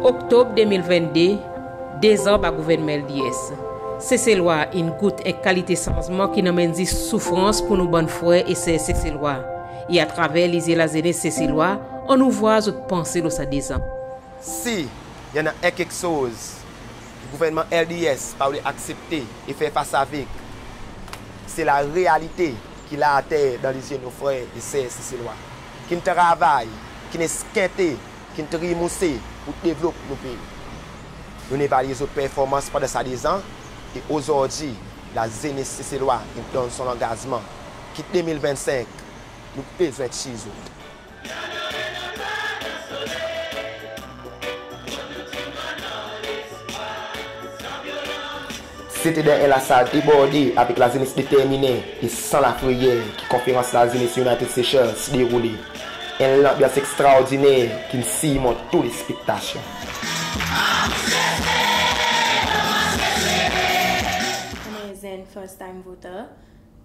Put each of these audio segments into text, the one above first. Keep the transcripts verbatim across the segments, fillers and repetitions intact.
Oktob de mil venn de, dezan ba gouvernman L D S. Seselwa in gout en kalite sanzman ki'n anmenn zis soufrans pour nou bann frer e ser Seselwa. E atraver lizye lazenes Seselwa, annou vwar zot panse lo sa dezan. Si i annan en keksoz ki gouvernman L D S pa oule aksepte e fer fas avek, se larealite ki la ater dan lizye nou frer e ser Seselwa, ki'n travay, ki'n eskente, ki'n trimouse pour devlop nou pei. Nou'n evalye zot performans pandan sa dezan, e ozordi lazenes Seselwa in donn son langazman ki de mil venn senk nou bezwen tir zot. Se te dan en lasal deborde avek lazenes determinen e san lafreyer ki konferans lazenes United Seychelles deroule. En lanbyans ekstraordiner ki'n sirmont tou lekspektasyon. Konman en zenn first time voter,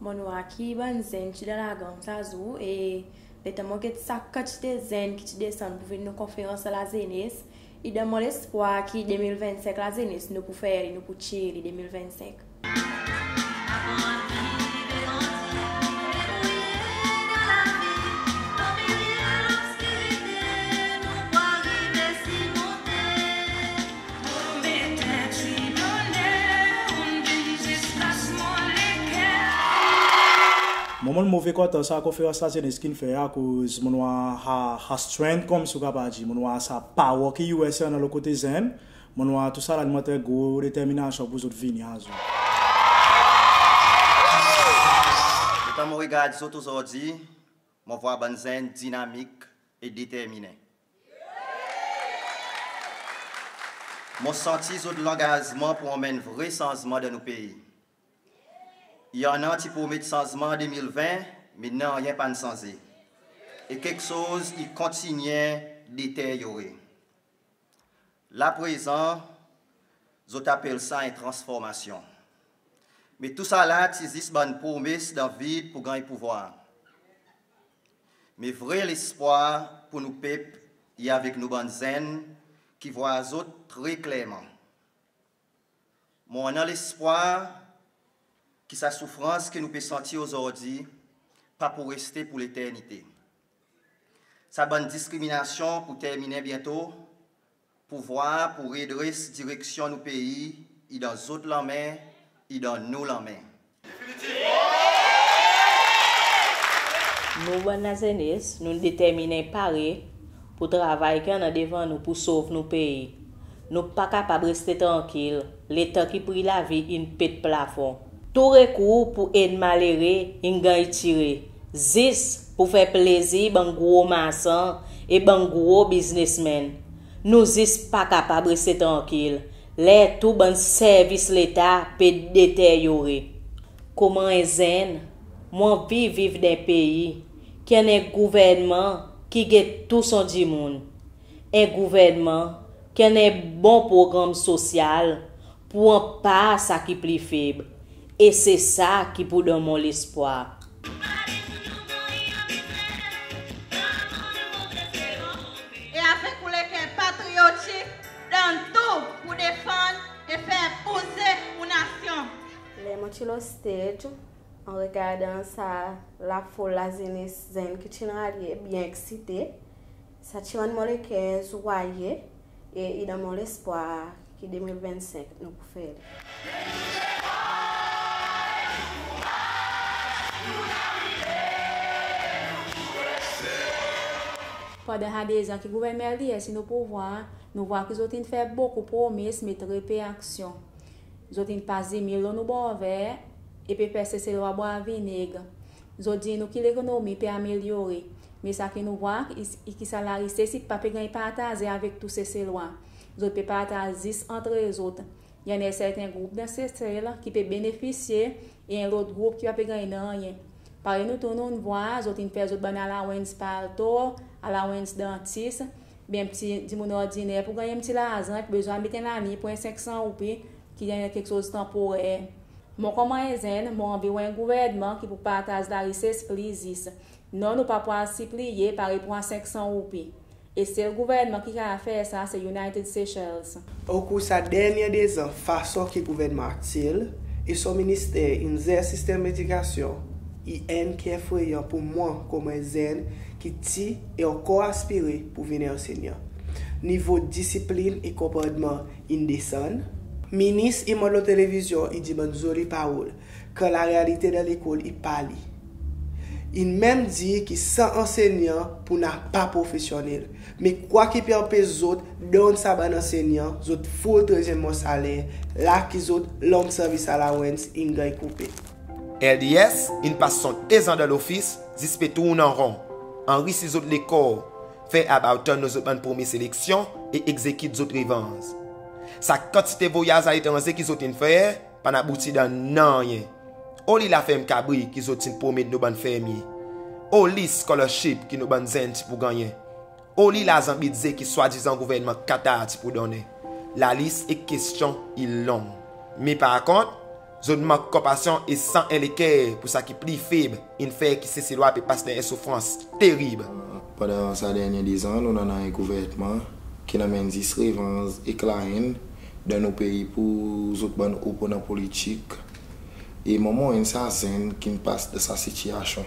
mon'n war ki bann zenn ti dan lagang sa zour e letan mon get sa kantite zenn ki ti desann pour vin nou konferans lazenes, i donn mwan lespwar ki de mil venn senk lazenes nou pou fer li, nou pou tir li de mil venn senk. Mwan mon'n move kontan sa konferans lazenes ki'n fer, akoz mon'n war sa, sa strength, konmsi ou kapab dir, mon'n war sa power ki U S A annan lo kote zenn, mon'n war tou sa la in montre gro determinasyon pour zot vini azour. Letan mon regard zot ozordi, mon war bann zenn dinamik e determinen. Mon santi zot langazman pour anmenn vre sanzman dan nou pei. I annan ti promet sanzman de mil venn, me nanryen pa'n sanze. E keksoz i kontinyen deteryore. La prezan, zot apel sa en transformasyon. Me tou sa la ti zis bann promes dan vid pour ganny pouvwar. Me vre lespwar pour nou pep i avek nou bann zenn ki war zot tre klerman. Mon annan lespwar ki sa soufrans ki nou pe santi ozordi pa pou reste pour leternite. Sa bann diskriminasyon pou terminen byento, pouvwar pou redres direksyon nou pei i dan zot lanmen, i dan nou lanmen. Nou bann lazenes, nou'n determinen, pare pour travay ki annan devan nou pour sov nou pei. Nou pa kapab reste trankil letan ki pri lavi in pet plafon. Tou rekour pour ed malere in ganny tire, zis pour fer plezir bann gro marsan e bann gro biznesmenn. Nou zis pa kapab reste trankil ler tou bann servis Leta pe deteryore. Konman en zenn, mon anvi viv dan en pei ki annan en gouvernman ki get tou son dimoun. En gouvernman ki annan en bon progranm sosyal pour anpar sa ki pli feb. E se sa ki pou donn mwan lespwar. E avek ou leker patriyotik, donn tou pour defann e fer bouze ou nasyon. Ler mon ti lo stage, an regardan sa lafoul lazenes zenn ki ti'n ralye, byen eksite, sa ti rann mon leker zwaye, e i donn mwan lespwar ki de mil venn senk nou pou fer li. Pandan sa dezan ki gouvernman L D S in o pouvwar, nou war ki zot in fer bokou promes, me tre pe aksyon. Zot in pas zimil lo nou bor ver e pe fer Seselwa bwar vineg. Zot dir nou ki lekonomi pe amelyore, me sa ki nou war i, i ki sa larises i pa pe ganny partaze avek tou Seselwa. Zot pe partaz zis antre zot. I annan serten group dan Sesel ki pe benefisye e en lot group ki pa pe ganny nanryen. Parey nou tou nou'n war, zot in fer zot bann allowance palto, allowance dantis, be en pti dimoun ordiner pou ganny en pti larzan, i pou bezwen al met en laliny pour en senk san roupi, ki en keksoz tanporer. Mwan konman en zenn, mon anvi war en gouvernman ki pou partaz larises pli zis. Non, nou pa pou al sipliye parey pour en senk san roupi. E sel gouvernman ki kapab fer sa se United Seychelles. Okour sa dernyen dezan, fason ki gouvernman aktyel e son minister in zer sistenm ledikasyon, i enn ki efreyan pour mwan konman en zenn ki ti e ankor aspire pour vin en ansenyan. Nivo disiplin e konpòtman in desann. Minis i mont lo televizyon, i dir bann zoli parol, kan larealite dan lekol i pa li. In menm dir ki san ansenyan pou napa profesyonnel. Me kwa ki pe anpes zot donn sa bann ansenyan zot ful trezyenm mwan saler, la ki zot long service allowance in ganny koupe? L D S in pas santrez an dan lofis, zis pe tourn an ron, anrisi zot lekor, fer about turn lo zot bann promes eleksyon e egzekit zot revanz. Sa kantite voyaz aletranze ki zot in fer, pa'n abouti dan nanryen. Oli laferm kabri ki zot ti'n promet nou bann fermye? Oli scholarship ki nou bann zenn ti pou gannyen? Oli larzan bidze ki swadizan gouvernman Qatar ti pou donnen? Lalis e kestyon i long. Me par kont, zot mank konpasyon e san en leker pour sa ki pli feb, in fer ki Seselwa pe pas dan en soufrans terib. Pandan sa dernyen dezan, nou'n annan en gouvernman ki'n anmenn zis revanz ek laenn dan nou pei pour zot bann oponan politik. E mwan mon enn sa zenn ki'n pas dan sa sitiyasyon.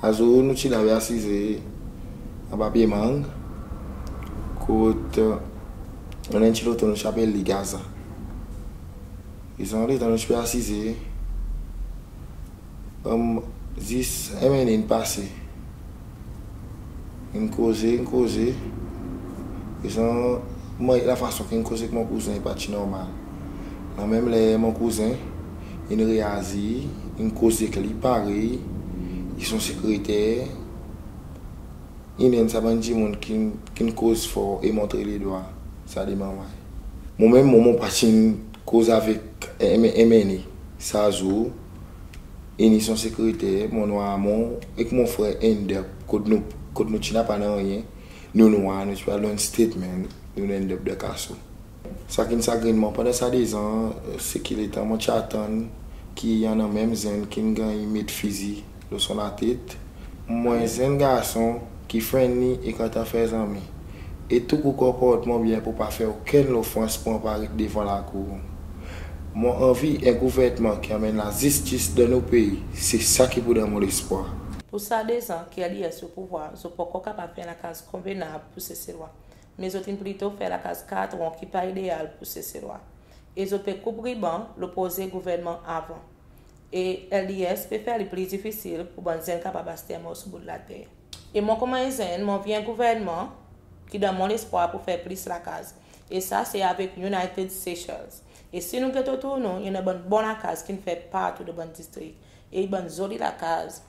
Azour nou ti la pe asize anba pye mang, kot, e, annan en pti loto nou ti apel li Gaza. E sa letan nou ti pe asize, Am, zis en menm in pase. In koze, in koze. E sa, mannyer, lafason ki in koze ek mon kouzen i pa ti normal. Lanmenm ler mon kouzen in reazir, in koze ek li parey i son sekreter, in enn sa bann dimoun ki'n, ki'n koz for e montre ledwa sa de manmay. Mon menm, mon, mon pa ti'n koz avek M N A sa zour. I ni son sekreter, mon nwanr, mon ek mon frer end up, kot nou, kot nou ti napa nanryen, nou nwanr, nou ti pe al donn statement, nou end up dan kaso. Sa ki'n sagrin mwan pandan sa dezan, se ki letan mon ti atann ki i annan menm zenn ki'n ganny met fizi lo son latet. Mon en zenn garson ki friendly e kontan fer zanmi. E tou pou konport mon byen pou pa fer okenn lofans pou mon paret devan lakour. Mon anvi en gouvernman ki anmenn lazistis dan nou pei, se sa ki pou donn mon lespwar. Pou sa dezan ki L D S o pouvwar, zot pa ankor kapab fer lakaz konvenab pou Seselwa. Me zot in plito fer lakaz katron ki pa ideal pou Seselwa. E zot pe koup riban lo proze gouvernman avan. E L D S pe fer li pli difisil pour bann zenn kapab aste en morso bout later. E mwan konman en zenn, mon anvi en gouvernman ki donn mon lespwar pou fer plis lakaz. E sa se avek United Seychelles. E si nou get otour nou, i annan bann bon lakaz ki'n fer partou dan bann distrik. E i bann zoli lakaz.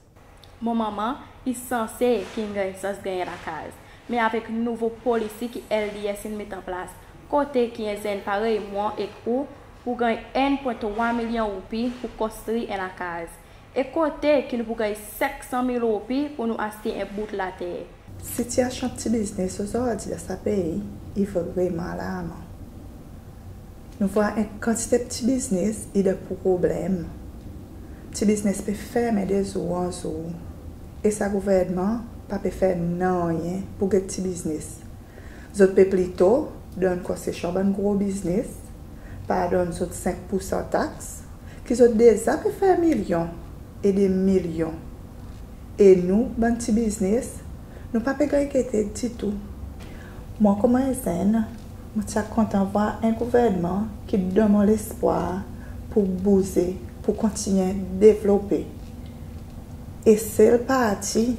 Mon manman i sanse ki'n ganny sans ganny en lakaz. Me avek nouvo polisi ki L D S in met an plas, kote ki en zenn parey mwan ek ou pou ganny enn pwen trwa milyon roupi pou konstri en lakaz. E kote ki nou pou ganny senk san mil roupi pou nou aste en bout later. Sitiyasyon pti biznes ozordi dan sa pei i vreman alarman. Nou vwar en kantite pti biznes i dan problenm. Pti biznes pe fermen de zour an zour. E sa gouvernman pa pe fer nanryen pou get pti biznes. Zot pe plito donn konsesyon bann gro biznes, pa donn zot senk poursan taks, ki zot deza pe fer milyon e de milyon. E nou, bann pti biznes, nou pa pe ganny gete ditou. Mwan konman en zenn, mon ti a kontan vwar en gouvernman ki donn mwan lespwar pou bouze, pou kontinyen devlope. E sel parti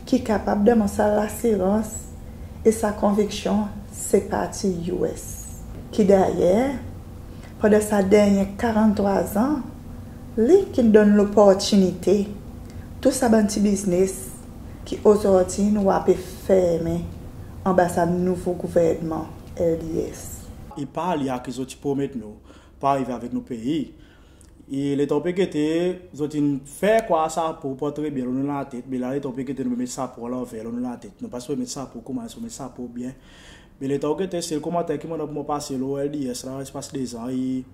ki kapab donn mwan sa lasirans e sa konviksyon, se parti U S. Ki dayer, pandan sa dernyen karanntrwa an, li ki'n donn loportinite tou sa bann pti biznes ki ozordi nou war pe fermen anba sa nouvo gouvernman L D S. E pa li a ki zot ti promet nou pou arive avek nou pei. E letan ou pe gete, zot in fer krwar sapo pou tre byen lo nou latet, me la letan ou pe gete nou pe met sapo alanver lo nou latet. Nou pa sipoze met sapo konman, sipoze met sapo byen. Me letan ou gete, sel komanter ki mon'n pase lo L D S la, espas dezan, i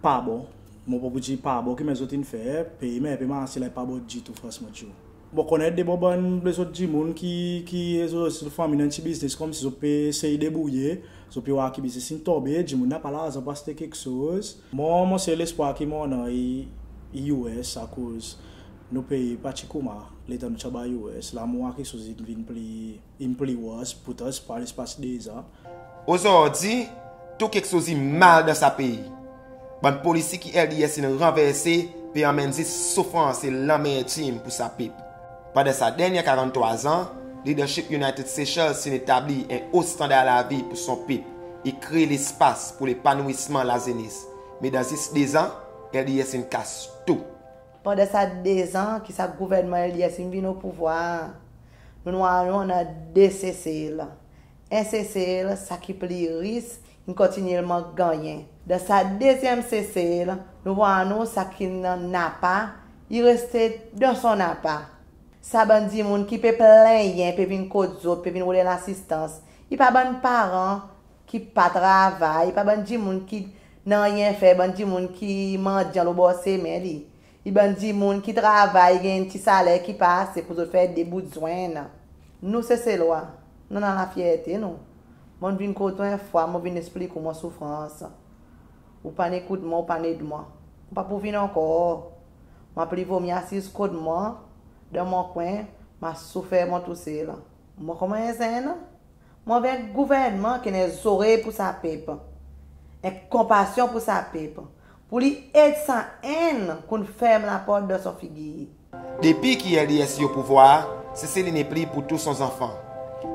pa bon. Mon pa pou dir pa bon ki mannyer zot in fer, pei mannyer pe marse la i pa bon ditou, fransman dir ou. Mon konnen de bon bann lezot dimoun ki, ki zot, zot fanmir dan ti biznes konmsi zot pe esey debourye, zot pe war ki biznes in tonbe, dimoun napa larzan pour aste keksoz. Mwan, mon sel lespwar ki mon annan i, i U S, akoz nou pei pa ti koumsa letan nou ti anba U S. La mon war keksoz in vin pli, in pli worse, poutan pa lespas dezan. Ozordi, tou keksoz i mal dan sa pei. Bann polisi ki L D S in ranverse pe anmenn zis soufrans e lanmerdim pour sa pep. Pandan sa dernyen karanntrwa an, leadership United Seychelles in etabli en o standar lavi pour son pep e kree lespas pour lepanouisman lazenes. Me dan zis dezan, L D S in kas tou. Pandan sa dezan ki sa gouvernman L D S in vin o pouvwar, nou'n war nou annan de Sesel. En Sesel, sa ki pli ris, in kontinyelman gannyen. Dan sa dezyenm Sesel, nou war nou sa ki napa, i reste dan son napa. Sa bann dimoun ki pe plennyen, pe vin kot zot, pe vin roule lasistans, i pa bann paran ki pa travay, i pa bann dimoun ki nanryen fer, bann dimoun ki mandyan lo bor semen li. I bann dimoun ki travay, i ganny ti saler ki pa ase pour zot fer de bout zwenn. Nou Seselwa, nou annan lafyerte nou. Mon'n vin kot ou en fwa, mon vin eksplik ou mon soufrans. Ou pa'n ekout mwan, ou pa'n ed mwan. Ou pa pou vin ankor. Mon a pli vomir asiz kot mwan, dan mon kwen, mon a soufer mon tousel. Mwan konman en zenn, mon anvi en gouvernman ki annan zorey pour sa pep, en konpasyon pour sa pep, pour li ed sa enn ki'n ferm laport dan son figir. Depi ki L D S i o pouvwar, Sesel i nepli pour tou son zanfan.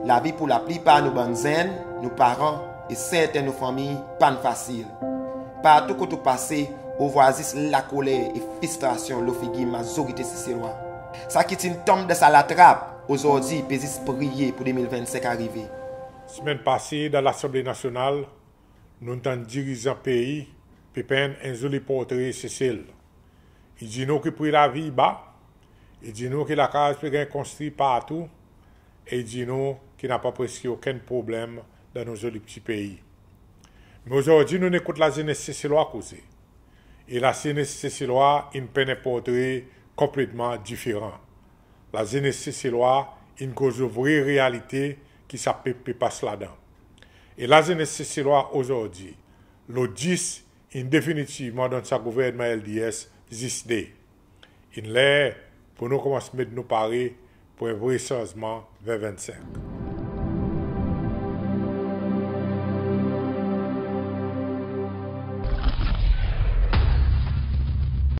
Lavi pour laplipar nou bann zenn, nou paran e serten nou fanmir pa'n fasil. Partou kot ou pase, ou war zis lakoler e fristrasyon lo figir mazorite Seselwa. Sa ki ti'n tonm dan sa latrap, ozordi pe zis priye pour de mil vennsenk arive. Semenn pase, dan Lasanble Nasyonal, nou'n tann dirizan pei pe penn en zoli portre Sesel. I dir nou ki pri lavi i ba, i dir nou ki lakaz pe ganny konstri partou, e i dir nou ki napa preski okenn problenm dan nou zoli pti pei. Me ozordi nou'n ekout lazenes Seselwa koze. E lazenes Seselwa in penn en portre konpletman diferan. Lazenes Seselwa in koz lo vre realite ki sa pep pe pas ladan. E lazenes Seselwa ozordi, lo dis, in definitivman donn sa gouvernman L D S zis de. In ler pour nou konmans met nou pare pour en vre sanzman ven vennsenk.